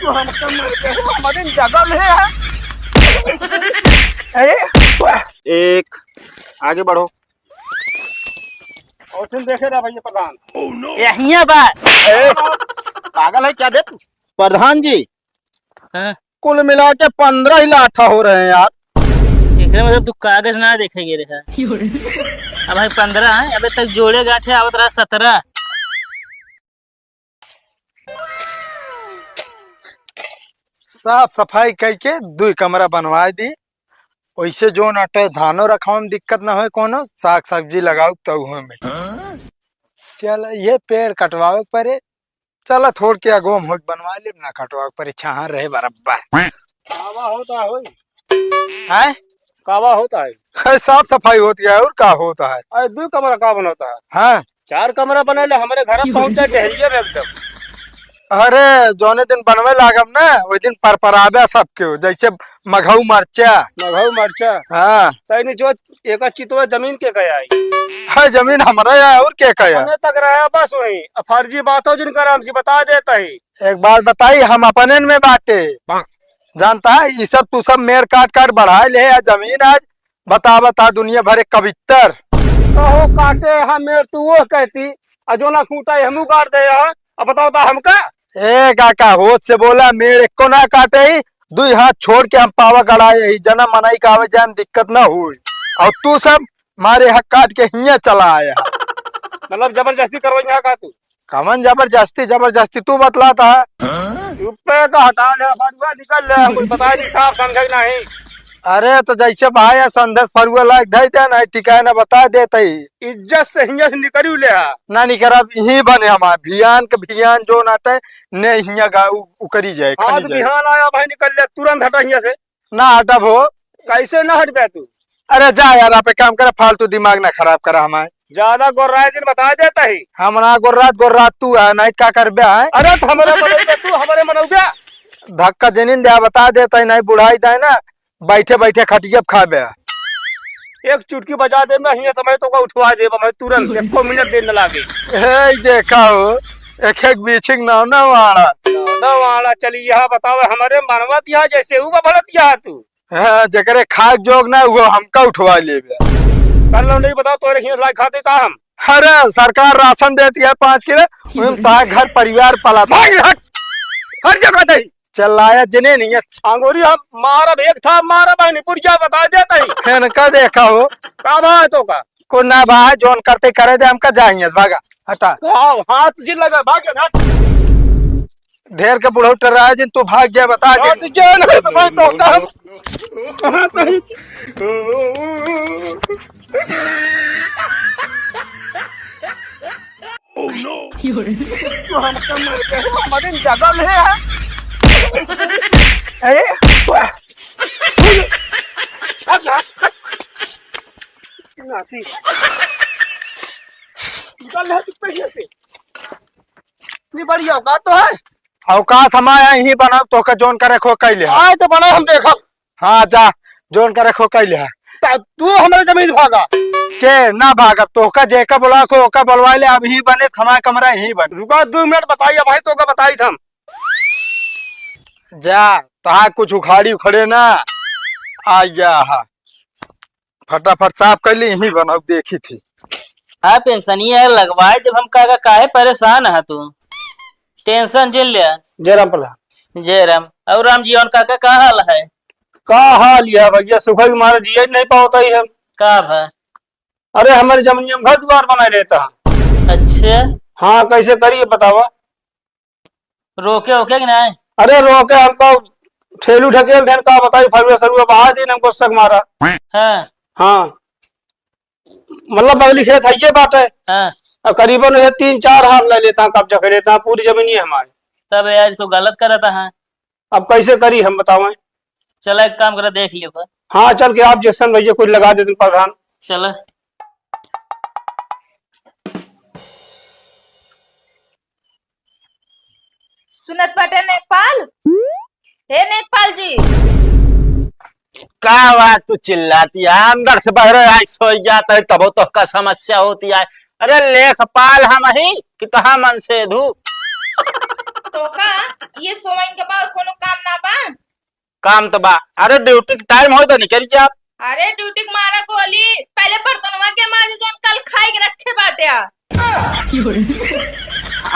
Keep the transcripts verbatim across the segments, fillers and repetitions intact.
तो हमका मार दे, हमारे जगह में है। अरे, एक, आगे बढ़ो। और तुम देखे रहा भैया प्रधान। यहिया बा। ए, पागल है क्या बे तू? प्रधान जी, हाँ। कुल मिला के पन्द्रह ही लाठा हो रहे हैं यार। एकरे मतलब तू कागज ना देखे गे रहे। अब भाई पन्द्रह है, अबे तक जोड़े गाठे आवत रहा सत्रह। साफ सफाई कइके दुई कमरा बनवाए दी। ओइसे जोन अटे धानो रखावे में दिक्कत ना होए कोनो, साग सब्जी लगाऊ त उहे में। चल, ये पेड़ कटवावे के परे, चल थोड़ के अगोम होत बनवा लेब, ना कटवावे के परे, छाहा रहे बराबर। कावा होता होई? हैं? कावा होता है? है, साफ सफाई होती है, और का होता है? अरे, दो कमरा का बनता है? हाँ। चार कमरा बने ले, हमरे घर पहुंच जाए, डेहरिया में एकदम। अरे, जौने दिन बनवे लागब ना, ओइ दिन परपराबे सबके हो, जैसे मघऊ मरचा। मघऊ मरचा? हाँ। तैनी जो एका चितवा जमीन के कहे आई? है, जमीन हमरा है, और के कहे? हमें तक रहा बस वही, अब फर्जी बात हो जिनका राम जी बता देता ही। एक बात बताई, हम अपने में बाटे। जानता है, ई सब तू सब मेड़ काट काट बढ़ाए ले, आ जमीन आज बता बता दुनिया भरे कबित्तर। कहो काटे हम मेड़ तू वो कहती, आ जो ना खूंटा हमू काट दे यहाँ, अब बताओ ता हमका? ए काका, होश से बोला, मेड़ एको ना काटे ही, दुई हाथ छोड़ के हम पावा गड़ाए ही, जना मनई का आवे जाए में दिक्कत ना होई। और तू सब मारे हक काट के हियाँ चला आया। मतलब जबरदस्ती करवाई है का तू? कमन जबरदस्ती, जबरदस्ती तू बतलाता है। चुप्पे का हटा ले, फरुआ निकल ले, हम कुछ बताए नहीं, साफ समझे नहीं। अरे तो जैसे भाई है संदेश फरुआ लायक धई दे ना, ठीक है ना, बता देते ही। इज्जत से हियाँ से निकलू ले हा। ना निकरब, यहीं बने हमार भियान के भियान जो नाटे ने हियाँ गा उ-, उकरी जाए, आज खनी जाए। बिहान आया भाई, निकल ले, तुरंत हटा हियाँ से। ना हटब हो। कैसे ना हटबे तू? अरे जा यार, आप एक काम करे, फालतू दिमाग ना खराब करा हमारे। ज्यादा गोर्राए जिन बता देता ही। हम ना गोर्रात, गोर्रात तू है, नहीं का करबे है? अरे तो हमारे मनौबे तू, हमारे मनौबे। धक्का जनीन दे, बता देता ही, नहीं बुढ़ाई जाए ना, बैठे बैठे खटिया पे खाबे। एक चुटकी बजा दे, मैं हियाँ समय तो का उठवा दे, मैं तुरंत, एको मिनट देर न लागे। ए, देखा हो, एक एक बीछिक नाव ना वाड़ा। ना वाड़ा, चली यहाँ बतावे, हमारे मनवत यहाँ जैसे ऊ बभड़त यहाँ तू। हाँ, जेकरे खाक जोग ना, वो हमका उठवा लेबे। कर लो, नहीं बताओ, तोरे हियाँ लायक खाते का हम? अरे, सरकार राशन देती है पाँच किलो, उन तार घर परिवार पला। भाग, हट, हट जगह दे। चिल्लाया जिने नहीं है। अंगूरी हम मारब, एक था मारब, नहीं पुरजा बता देता ही। इनका देखा हो। का बात हो का? को ना भाई, जोन करते करे दे, हमका जाएंगे, भागा, हटा। वाह, हाथ जिन लगा, भाग, हट। ढेर के बुढ़ऊ टर्राए जिन, तू भाग गया, बता दे। तू जान है तो भाई, तो का? Oh no! तो हमका मार दे, हमारे जगह में है। अरे, नाती। निकल ले तू पहले से। इतनी बड़ी औकात तो है। औकात हमारे यहीं बनाओ, तोहका जोन करे खो कैले है। आए तो बनाओ, हम देखब। हाँ, जा, जोन करे खो कैले है। ता तू हमारे जमीन भागा। के ना भागब, तोहका जेका बोला खो, ओका बोलवा ले, अब ही बने, हमारे कमरा यहीं बने। रुका, दो मिनट बताइए भाई, तोहका बताई हम। जा, तहा कुछ उखाड़ी उखड़े ना। आ गया हा। फटाफट साफ कर ली, यहीं बनाओ, देखी थी। हाँ, पेंशनिया लगवाए जब हम, काका, काहे परेशान है तू? टेंशन जिन ले। जय राम प्रधान। जय राम। और राम जीवन काका, का हाल है? का हाल यह भैया, सुखा के मारे जिया ही नहीं पावत ही हम। का भा? अरे, हमारे जमीनिया में घर द्वार बनाए लेता है। अच्छा। हाँ, कैसे करिए बतावा? रोके ओके कि नहीं? अरे रोके हमको ठेलू ढकेल देन, का बताई, फरुआ सरुआ बहा दिन हमको सक मारा। हाँ। हाँ। मतलब बगली खेत है ये बात है। हाँ। और करीबन ये तीन चार हाथ ले लेता, कब्जा कर लेता, पूरी जमीन ये हमारी। तब यार तू गलत करता है। अब कैसे करी हम बतावें? चला एक काम करा, देख लियो का। हाँ चल के आप जैसन भैया कुछ लगा देते प्रधान। चला। सुनत बाटे नेकपाल? हे नेकपाल जी। का बात तू चिल्लाती है? अंदर से बहरे आई सोई जाता है, तबो तोहका समस्या होती है। अरे लेखपाल हम ही कि तोहा मनसेधू? तोहका ये सोमइन के बाद कौन काम तो बा। अरे ड्यूटी के टाइम होई तो निकल जा। अरे ड्यूटी के मारा गोली, पहले बर्तनवा के मार जौन कल खाई के रखे बाटे।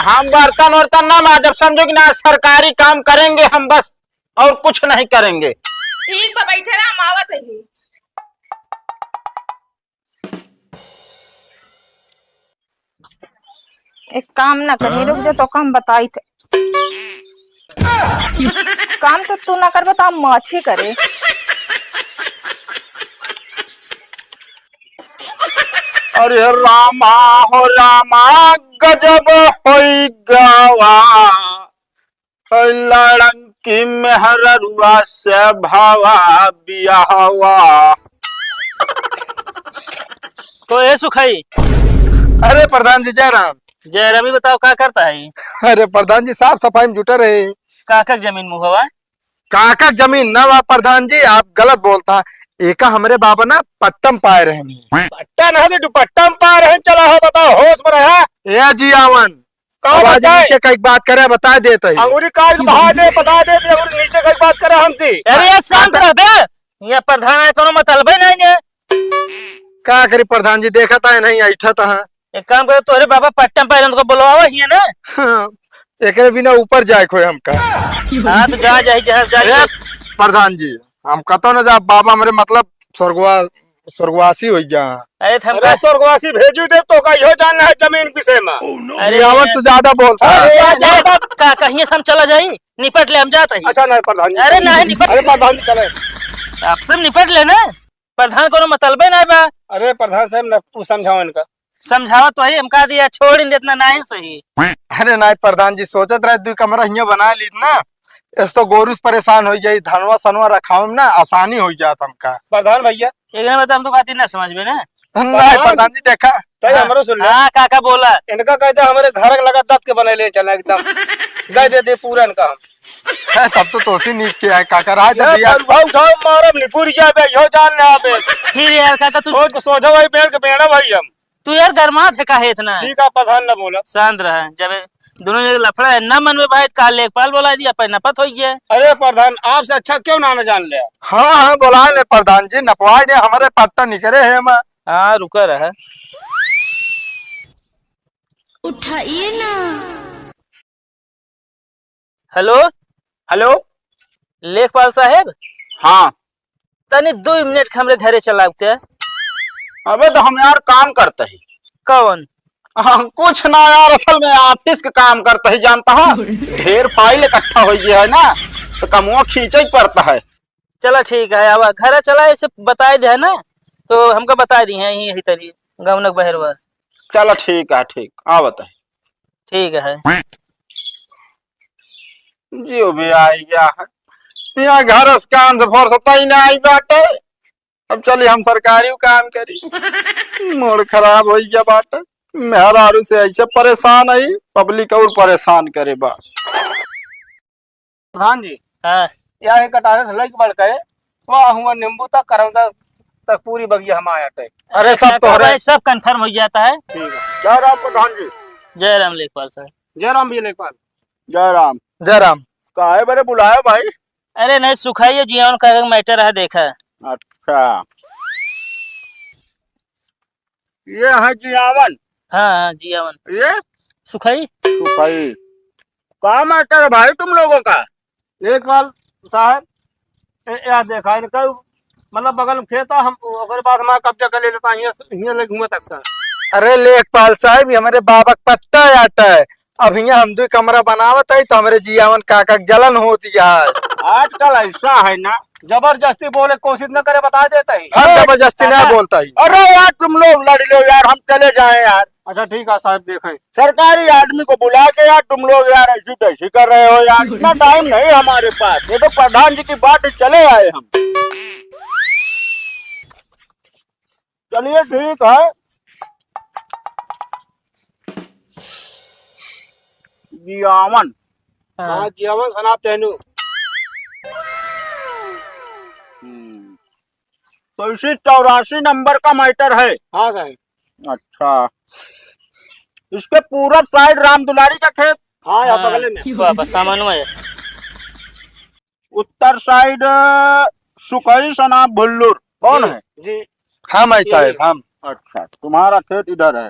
हम बर्तन वर्तन ना माजब, समझो कि ना, सरकारी काम करेंगे हम बस, और कुछ नहीं करेंगे। ठीक बा, बैठे रह, हम आवत ही। एक काम ना करी, रुक जा, तो काम बताई थे। काम तो तू ना करबे, तो हम माछी करे। अरे रामा हो रामा, गजब होई गवा, लड़की मेहररुआ से भावा बियाहवा। तो ए सुखई। अरे प्रधान जी, जय राम। जय राम, ई बताओ, का करता है? अरे प्रधान जी, साफ सफाई में जुटे रहे। काका के जमीन मुहवा? काका के जमीन ना बा प्रधान जी, आप गलत बोलता। एका हमरे बाबा ना पट्टम पाए रहनी। पट्टा ना दे, दुपट्टा में पाए रहन। चला हो, बताओ, होश में रहा। ए जियावन, का आवाज बताई? नीचे का एक बात करे, बता देत ही। अंगूरी काट के बहा दे, बता देत ही, अंगूरी नीचे का एक बात करे हमसे। अरे, ये शांत रह बे। ये प्रधान है, कोनो मतलबे नहीं है। का करी प्रधान जी, देखत है नहीं, ऐठत है। एक काम करे, तोहरे बाबा पट्टम पाए रहन, तो बुलवावा ही है ना। हाँ, एकरे बिना ऊपर जाए खोए हमका। हाँ, तो जा, जा, जा, जा। ए, प्रधान जी, हम कतो न जा, बाबा हमरे मतलब स्वर्गवा-, स्वर्गवासी होइ गया। अरे, त हमका अरे, स्वर्गवासी भेजू दे तो का इहो जानना है जमीन विषय में। अरे, जियावन तू ज्यादा बोलता है। अरे, अरे, का, कहिए से हम चला जाई, निपट ले, हम जात ही। अच्छा, नहीं, प्रधान जी। अरे, नहीं, निपट अरे, प्रधान जी, चले। आपसे निपट ले ना, प्रधान कोनो मतलबे नहीं बा। अरे, प्रधान साहब, न, तू समझाओ इनका। समझावत वही, हम कह दिया, छोड़ ही देतना, नहीं सही। अरे नहीं प्रधान जी, सोचत रहे दुई कमरा हियाँ बना लीत ना, इस तो गोरू से परेशान होइ गई, धनवा सनवा रखावे में ना आसानी होइ जात हमका। प्रधान भैया। एक ना बता, हम तो बात ही ना समझ में ना। नहीं प्रधान प्रधान जी, देखा। तई हाँ, हमरो सुन ले। हाँ, काका बोला। इनका कहते हमरे घर के लगा दत्त के बने ले चला एकदम। दे दे दे पूरा इनका हम। है, तब तो तोसी नीक के है, काका, रहा ये दे दिया। पर भाव उठाओ, मारब निपुर जाबे, यो जान ले आबे। फिर यार, काका, तू सोच के सोझा भाई, पेड़ के पेड़ा भाई हम। तू यार गरमात है काहे इतना? ठीक है, प्रधान न बोला। शांत रहा। जब दोनों जने लफड़ा है, ना मन में भाई, काल लेखपाल बोला दिया, पर नपत हो गया। अरे प्रधान, आपसे अच्छा क्यों ना, ना जान ले? हाँ, हाँ, बोला ले प्रधान जी, नपवाई दे, हमारे पट्टा निकरे है मा। हाँ, रुका रहा। उठाइए ना। हेलो। हेलो। लेखपाल साहेब। हाँ। तनी दुई मिनट के हमरे घरे चलावते। अबे तो हम यार काम करते ही। कौन? हाँ, कुछ ना यार, असल में ऑफिस के काम करते ही, जानता है, ढेर फाइल इकट्ठा होइ गया है ना, तो कमुआ खींचे ही पड़ता है। चला ठीक है, अब घरे चला, ऐसे बताए दे है ना, तो हमका बताए दी है यही, यही तरी गमनक बहरवा। चला ठीक है, ठीक, आवत है। ठीक है। जियो भी आई गया है। यहाँ घर से काम से फुर्सत ही ना आई बाटे। अब चली हम सरकारी काम करी। मूड खराब होइ गया बाटे। मेहरारू से ऐसे परेशान है, पब्लिक और परेशान करे बा। प्रधान जी। हाँ। या एक कटारे से लइके बढ़ के, वहाँ हुआ नींबू तक, करौंदा तक पूरी बगिया हम आया थे। अरे, सब अच्छा, तोहरे। भाई, सब कन्फर्म हो जाता है। ठीक है। जय राम प्रधान जी। जय राम लेखपाल साहब। जय राम भैया लेखपाल। जय राम। जय राम। काहे बरे बुलाया भाई? अरे नहीं, सुखाइए जियावन का एक मैटर है, देखा। अच्छा। ये है जियावन। हाँ, हाँ, जियावन। ये? सुखई। सुखई। का मैटर है भाई तुम लोगों का? लेखपाल साहब, ए, या देखा, इनका मतलब बगल में खेत है, हम ओकरे बाद हमारा कब्जा कर ले लेता, हियां से, हियां ले घूमे तक का। अरे लेखपाल साहब, ये हमारे बाबा के पट्टा आटा है। अब हियां हम दुई कमरा बनावत है, तो हमरे जियावन काका के जलन होती है। आजकल ऐसा है ना, जबरदस्ती बोले कोशिश न करे, बता देता ही। हम जबरदस्ती ना बोलता ही। अरे यार, तुम लोग लड़ लो यार, हम चले जाएं यार। अच्छा ठीक है साहब, देखें। सरकारी आदमी को बुला के यार, तुम लोग यार ऐसी तैसी कर रहे हो यार, इतना टाइम नहीं हमारे पास। ये तो प्रधान जी की बात, चले आए हम। चलिए ठीक है। जियावन। हाँ। हाँ, जियावन सनाब चैनू। हम्म। तो इसी चौरासी नंबर का मैटर है। हाँ साहब। अच्छा, इसके पूरब साइड राम दुलारी का खेत। हाँ, यहाँ हाँ, बगले में। वाह, बस सामान में है। उत्तर side सुकई सना भुल्लुर। कौन जी, है? जी। हम है ये साहेब, हम। अच्छा, तुम्हारा खेत इधर है।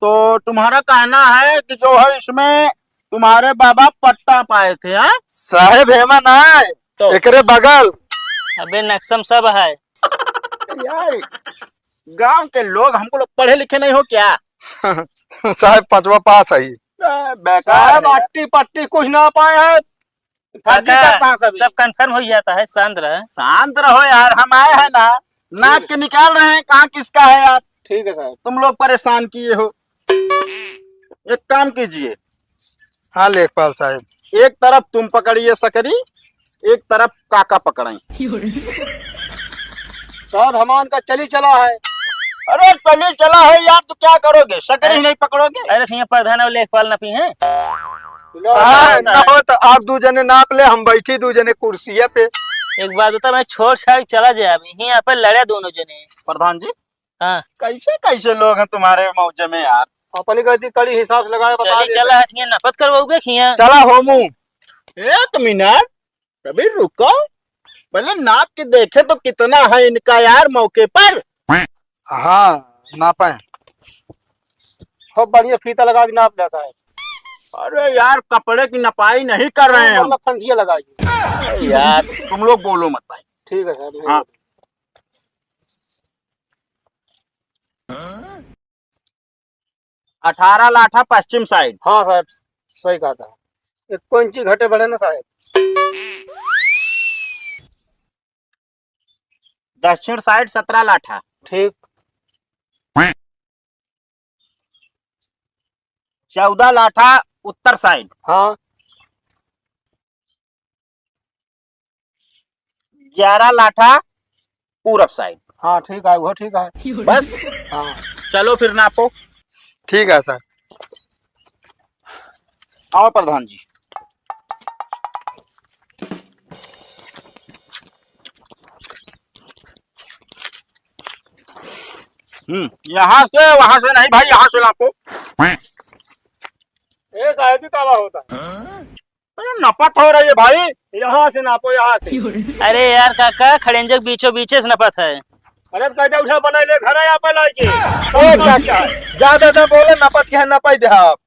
तो तुम्हारा कहना है कि जो है इसमें तुम्हारे बाबा पट्टा पाए थे, हाँ? साहेब, हेमा ना है, तो? एकरे बगल। अबे, नक्शा में सब है। यार, गांव के लोग, हमको लोग पढ़े लिखे नहीं हो क्या? साहेब, पांचवा पास है। ए, बेकार साहब, है। अट्टी पट्टी कुछ ना पाए हैं। फर्जी काका, करता है सभी। सब confirm हो जाता है, शांत रहे। शांत रहो यार, हम आए हैं ना, नाक ठीक। के निकाल रहे हैं, कहाँ किसका है यार? ठीक है साहब। तुम लोग परेशान किए हो, एक काम कीजिए। हाँ लेखपाल साहब। एक तरफ तुम पकड़िए सकरी, एक तरफ काका पकड़ें। साहब, हमान का चली चला है। अरे चली चला है यार, तो क्या करोगे, सकरी अरे, नहीं पकड़ोगे? अरे, हियाँ प्रधान और लेखपाल ना पी हैं? हाँ, ना हो तो आप दू जने नाप ले, हम बैठी दू जने कुर्सिया पे। एक बात बता, मैं छोड़ छाड़ के चला जाए, अभी हियाँ पे लड़े दोनों जने। प्रधान जी, हाँ। कैसे कैसे लोग हैं तुम्हारे मौजे में यार? अपनी गलती कड़ी हिसाब से लगाए, बता चली देते। चला हथिया नफत करवाऊ बे खिया। चला होमू। एक मिनट, अभी रुको, पहले नाप के देखे तो कितना है इनका यार मौके पर। हाँ, नापे। खूब बढ़िया फीता लगा के नाप लेता है। अरे यार, कपड़े की नपाई नहीं कर रहे हैं हम। मतलब फंसिया लगाइए। अरे यार, तुम लोग बोलो मत भाई। ठीक है सर, नहीं हाँ। बोलते। अठारह लाठा पश्चिम side। हाँ साहब, सही कहा था। एक इंची घटे बढ़े ना साहब। दक्षिण side सत्रह लाठा। ठीक। चौदह लाठा उत्तर side। हाँ। ग्यारह लाठा पूरब side। हाँ, ठीक है, वो ठीक है। बस? हाँ। चलो फिर नापो। ठीक है सर। आओ प्रधान जी। हम्म, यहाँ से, वहां से नहीं भाई, यहाँ से नापो। ए साहब, ये काला होता है। अरे नपत हो रही है भाई। यहाँ से नापो, यहाँ से। अरे यार काका, खड़ेंजक बीचों बीचे से नपत है। अरे तो कहते उठा बनाई ले, घर है यहाँ पे लाई के। ओ काका, ज्यादा ना बोले, नपत के है, नपाई दे आप।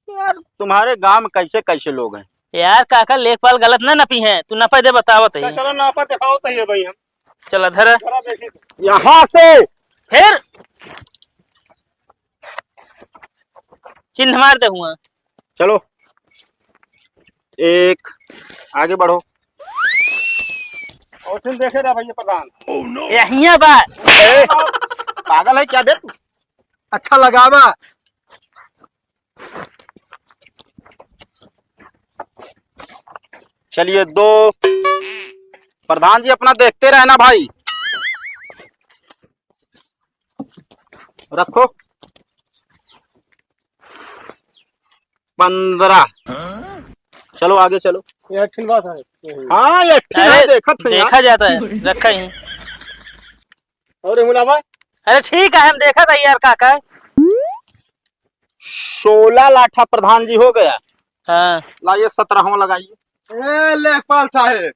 यार तुम्हारे गांव में कैसे कैसे लोग हैं? यार काका, लेखपाल गलत ना नपी हैं, तू नपाई दे बतावत है। चलो नापत दिखाओ तो ये भाई हम। चला धरा। जरा देखिए। यहाँ से। फिर चिन्ह मार दे हुआ। चलो, एक, आगे बढ़ो। और तुम देखे रहा भैया प्रधान। यहिया बा। ए, पागल है क्या बे तू? अच्छा लगावा। चलिए, दो। प्रधान जी, अपना देखते रहना भाई। रखो। पन्द्रह। चलो, आगे चलो। ये ठीक बात है। हाँ, ये ठीक है, अरे, देखत है यार। देखा जाता है, रखा ही। और ये मुलाबा? अरे, ठीक है, हम देखा था यार, काका। सोलह लाठा प्रधान जी हो गया। हाँ। लाइए, सत्रहवाँ लगाइए। ए, लेखपाल साहेब,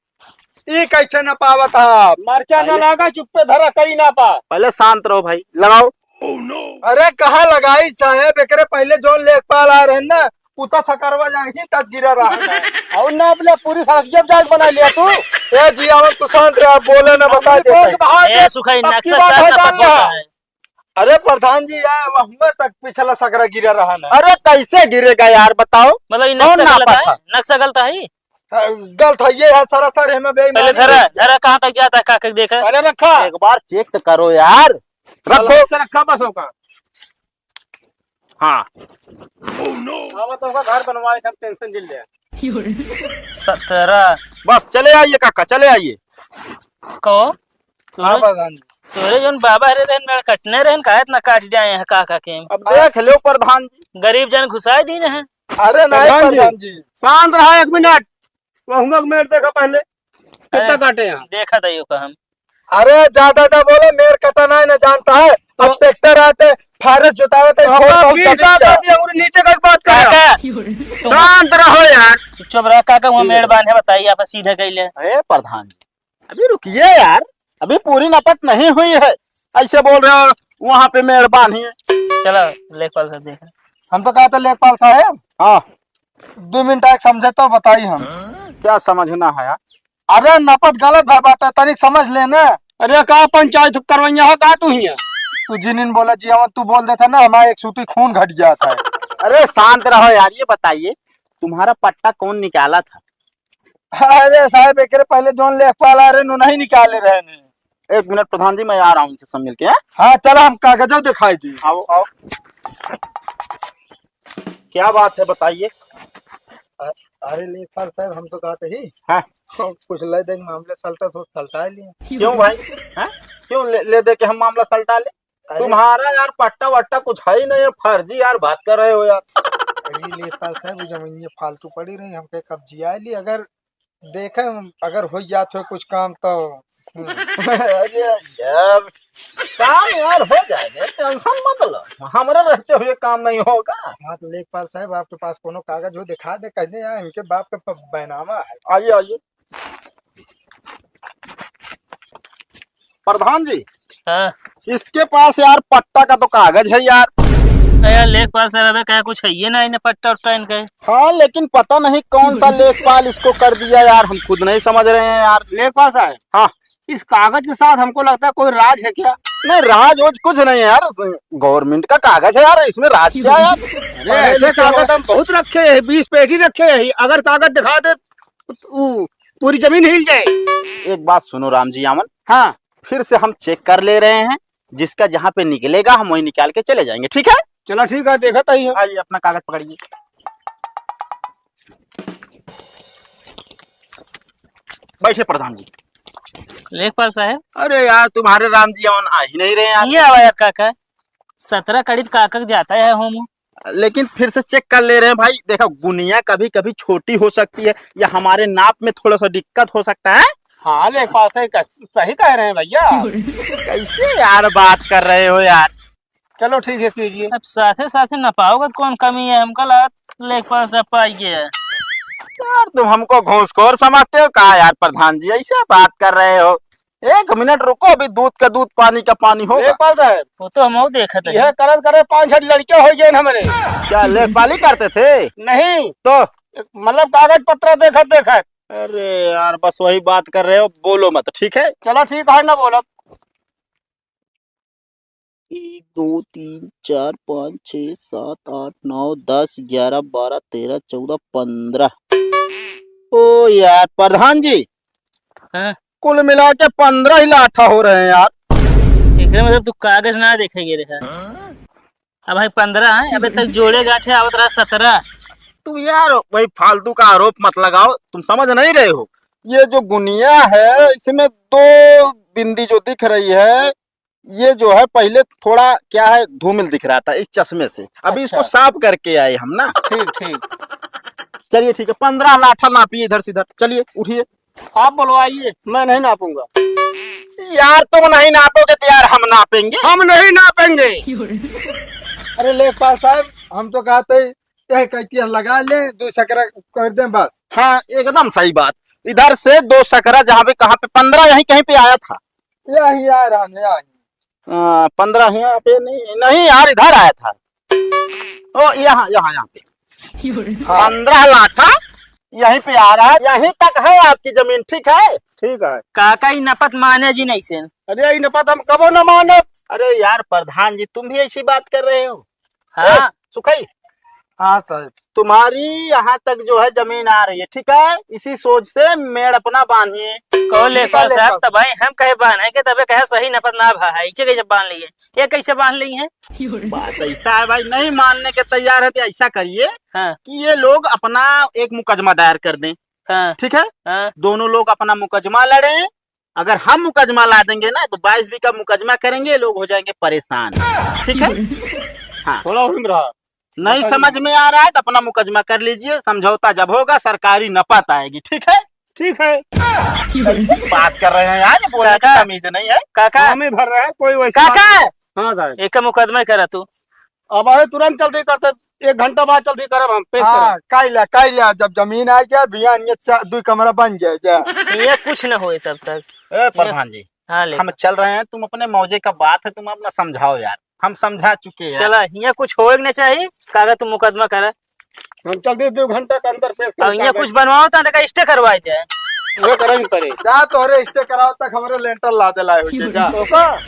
ई कैसे न पावत आप? मरचा न पहले लागा, चुप्पे धरा, करी ना पा। पहले शांत रहो भाई, लगाओ। अरे, कहाँ लगाई साहेब, एकरे पहले जौन लेखपाल आ रहे ना, उ तो सकरवा जाही तक गिरा रहा है। और ना अपने पूरी सड़क जब जाग बना लिया तू। ए जी, अब तू शांत रह, बोले ना, बता अपने दे कोल भाई। के बाहर ए, देख, सुखाई पक्की नक्शा बात सर है, ना जान पता लिया। है। अरे प्रधान जी, यार, वहमे तक पिछला सकरा गिरा रहा ना। अरे कैसे गिरेगा यार, बताओ? मतलब, ये कौन नक्शा गलत नापा है? था? नक्शा गलत है? हाँ, गलत है, ये है सरासर, हमें बेईमानी पहले धरा, है। धरा, कहाँ तक जाता है, काका, देखा? अरे रखा। एक बार check तो करो यार। रखो। गलत से रखा बस होगा। हाँ। हाँ, तो होगा, घर बनवाए थे, हम tension जिल ले। सत्रह। बस, चले आइए काका, चले आइए। को? हाँ, तोरे, प्रधान जी। तोरे जौन बाबा हरे रहन, मेड़ कटने रहन, काहे इतना काट जाए हैं काका के? अब देख लो प्रधान जी। गरीब जन घुसाए दीन हैं। अरे नहीं प्रधान जी। प्रधान जी। शांत रहा एक मिनट। वहुआ के मेड़ देखा पहले। कितना अरे, काटे हैं? देखा था यो का हम। अरे ज्यादा ना बोले, मेड़ कटाना है ना जानता है। अब तो tractor आते, फारस जोतावत है, तो खोल अपना बहुत बीस जमीन दांत का। आदमी अंगूरी नीचे करके बात कर रहा। काका, शांत रहो यार। चुप रहा काका, वहाँ ठीक है। मेड़ बांधे बताइए, आप सीधा कइले। अरे प्रधान जी, अभी रुकिए यार, अभी पूरी नपत नहीं हुई है, ऐसे बोल रहे हो वहाँ पे मेड़ बांधिए। चलो लेखपाल साहब देख। हम तो कहा था लेखपाल साहब। हाँ। दो मिनट आके समझे तो बताई हम। क्या समझना है यार? अरे नपत गलत भा बाटे, तनिक समझ ले ना। अरे का पंचायत करवैया है का तू हियां? तू जिनिन बोला जी, हम तू बोल देता ना, हमारा एक सूती खून घट जाता है। अरे शांत रहो यार, ये बताइए तुम्हारा पट्टा कौन निकाला था? अरे साहब, एकरे पहले जौन लेखपाल आ रहे, उन्हीं निकाले रहे ने। एक मिनट प्रधान जी, मैं आ रहा हूँ इनसे सब मिलके, हैं? हाँ, चला, हम कागजो दिखाई दी। आओ, आओ। क्या बात है, बताइए। अ-, अरे लेखपाल साहब, हम तो कहते ही हाँ। कुछ ले देंगे, मामले सलटा तो सलटा लिए। क्यों भाई? हैं? क्यों ले, ले दे के हम मामला सलटा ले? अरे तुम्हारा यार पट्टा वट्टा कुछ है ही नहीं है, फर्जी यार बात कर रहे हो यार। अरे लेखपाल साहब, वो जमीन ये फालतू पड़ी रही, हमके कब्जिया ली, अगर देखे, अगर हो जात हो कुछ काम तो। हम्म। अरे यार, काम यार हो जाएगा, टेंशन मत लो, हमारे रहते हुए काम नहीं होगा। हाँ तो लेखपाल साहब, आपके पास कोनो कागज हो दिखा दे, कह दे यार इनके बाप के प-, बैनामा है। आइए, आइए। प्रधान जी, हाँ। इसके पास यार पट्टा का तो कागज है यार। अरे यार लेखपाल साहब, अबे क्या कुछ है ये ना, इन्हें पट्टा उट्टा इनका है। हाँ, लेकिन पता नहीं कौन सा लेखपाल इसको कर दिया यार, हम खुद नहीं समझ रहे हैं यार। लेखपाल साहब, हाँ। इस कागज के साथ हमको लगता है कोई राज है क्या? नहीं, राज वोज कुछ नहीं है यार, गवर्नमेंट का कागज है यार, इसमें राज क्या है यार? अरे ऐसे कागज हम बहुत रखे हैं, बीस पेटी रखे हैं, अगर कागज दिखा दे तो उ-, पूरी जमीन हिल जाए। एक बात सुनो राम जी आमन, हाँ। फिर से हम चेक कर ले रहे हैं, जिसका जहाँ पे निकलेगा हम वहीं निकाल के चले जाएंगे, ठीक है? चलो ठीक है, देखा तो ही है। आइए अपना कागज पकड़िए। बैठे प्रधान जी। लेखपाल साहब। अरे यार, तुम्हारे राम जी अवन आ ही नहीं रहे यार। ये आवा यार काका, सतरह कड़ी काका के जाता है होम। लेकिन फिर से चेक कर ले रहे हैं भाई, देखो गुनिया कभी कभी छोटी हो सकती है या हमारे नाप में थोड़ा सा दिक्कत हो सकता है। हाँ लेखपाल साहब, क-, सही कह रहे हैं भैया। कैसे यार बात कर रहे हो यार? चलो ठीक है, कीजिए। अब साथे साथे नपाओगे तो कौन कमी है, हमका लागत लेखपाल साहब पाइए है। यार तुम हमको घूसखोर समझते हो का यार प्रधान जी, ऐसे बात कर रहे हो? एक मिनट रुको, अभी दूध का दूध पानी का पानी होगा। लेखपाल साहब, वो तो हम देखत है। यह करत करे पाँच छह लड़के हो गए हमारे। क्या लेखपाली करते थे? नहीं तो? मतलब कागज पत्र देखत देखत। अरे यार बस वही बात कर रहे हो, बोलो मत, ठीक है? चलो ठीक है ना बोलत। एक, दो, तीन, चार, पाँच, छः, सात, आठ, नौ, दस, ग्यारह, बारह, तेरह, चौदह, पन्द्रह। ओ यार प्रधान जी, हाँ? कुल मिला के पन्द्रह ही लाठा हो रहे हैं यार। एकरे मतलब तू कागज ना देखे गए रहे। अब भाई पन्द्रह है, अबे तक जोड़े गांठे आवत रहा सतरह। तुम यार वही फालतू का आरोप मत लगाओ, तुम समझ नहीं रहे हो। ये जो गुनिया है इसमें दो बिंदी जो दिख रही है, ये जो है पहले थोड़ा क्या है धूमिल दिख रहा था इस चश्मे से, अभी इसको अच्छा। साफ करके आए हम ना। ठीक, ठीक। चलिए ठीक है, पन्द्रह लाठा नापिए इधर से इधर। चलिए उठिए। आप बुलवाइए, मैं नहीं नापूंगा। यार तुम नहीं नापोगे तो यार हम नापेंगे। हम नहीं नापेंगे। अरे लेखपाल साहब, हम तो कहते हैं यह कैतिया लगा ले, दो सकरा कर दें बस। हाँ एकदम सही बात। इधर से दो सकरा जहाँ पे, कहाँ पे, पन्द्रह यहीं कहीं पे आया था। यही आ रहा है, यही। आ, पन्द्रह यहाँ पे नहीं, नहीं यार, इधर आया था। ओ, यहाँ, यहाँ, यहाँ पे। हाँ। पन्द्रह लाठा यहीं पे आ रहा है, यहीं तक है आपकी जमीन, ठीक है? ठीक है। काका, ई नपत माने जी नहीं से। अरे, ई नपत हम कबो न मानब। अरे यार, प्रधान जी, तुम भी ऐसी बात कर रहे हो? हाँ। ए, सुखई। हाँ सर। तुम्हारी यहाँ तक जो है जमीन आ रही है, ठीक है? इसी सोच से मेड़ अपना बांधिए। कहो ठीक है, लेखपाल साहब, लेखपाल। तब भाई हम कहे बांधे के, तबे कहे सही नपत ना भा है, इसे कैसे बांध लिए? ये कैसे बांध ली है? बात ऐसा है भाई, नहीं मानने के तैयार है तो ऐसा करिए हाँ। कि ये लोग अपना एक मुकदमा दायर कर दें, हाँ। ठीक है? हाँ। दोनों लोग अपना मुकदमा लड़ें, अगर हम मुकदमा ला देंगे ना तो बाईस बीघा मुकदमा करेंगे, लोग हो जाएंगे परेशान, ठीक है? हाँ। थोड़ा उहिम रहा। नहीं समझ में आ रहा है तो अपना मुकदमा कर लीजिए, समझौता जब होगा सरकारी नपत आएगी, ठीक है? ठीक है। कैसी बात कर रहे हैं यार, ये बोलने की काका। तमीज नहीं है। काका। हामी भर रहा है, कोई वैसी काका। बात नहीं। हाँ साहब। एक मुकदमा करा तू। अब अरे तुरंत जल्दी करते, एक घंटा बाद जल्दी करब हम, पेश हाँ, करब। काई ला, काई ला, जब जमीन आ गया, बिहान ये चा-, दुई कमरा बन जाए, जा। ये कुछ न होए तब तक। ए, प्रधान जी, हाँ, ले। हम चल रहे हैं, तुम अपने मौजे का बात है, तुम अपना समझाओ यार, हम समझा चुके हैं। चला, हियाँ कुछ होए के नहीं चाहिए, कागज तुम मुकदमा करा। हम चल दिए, दो घंटा के अंदर पेश अब हियाँ करें। कुछ बनवाओ तो देखा, stay करवाए जाए। वो करन पड़े। जा तोहरे stay कराओ तक हमरे लेंटर लादे लाए हो जा। तो का?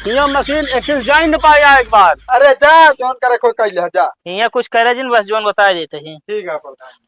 हियाँ मशीन एक चीज जाई न पाया एक बार। अरे जा, जौन करे कोई कह ले, जा। हियाँ कुछ करे जिन, बस जौन बताए देते हैं। ठीक है प्रधान।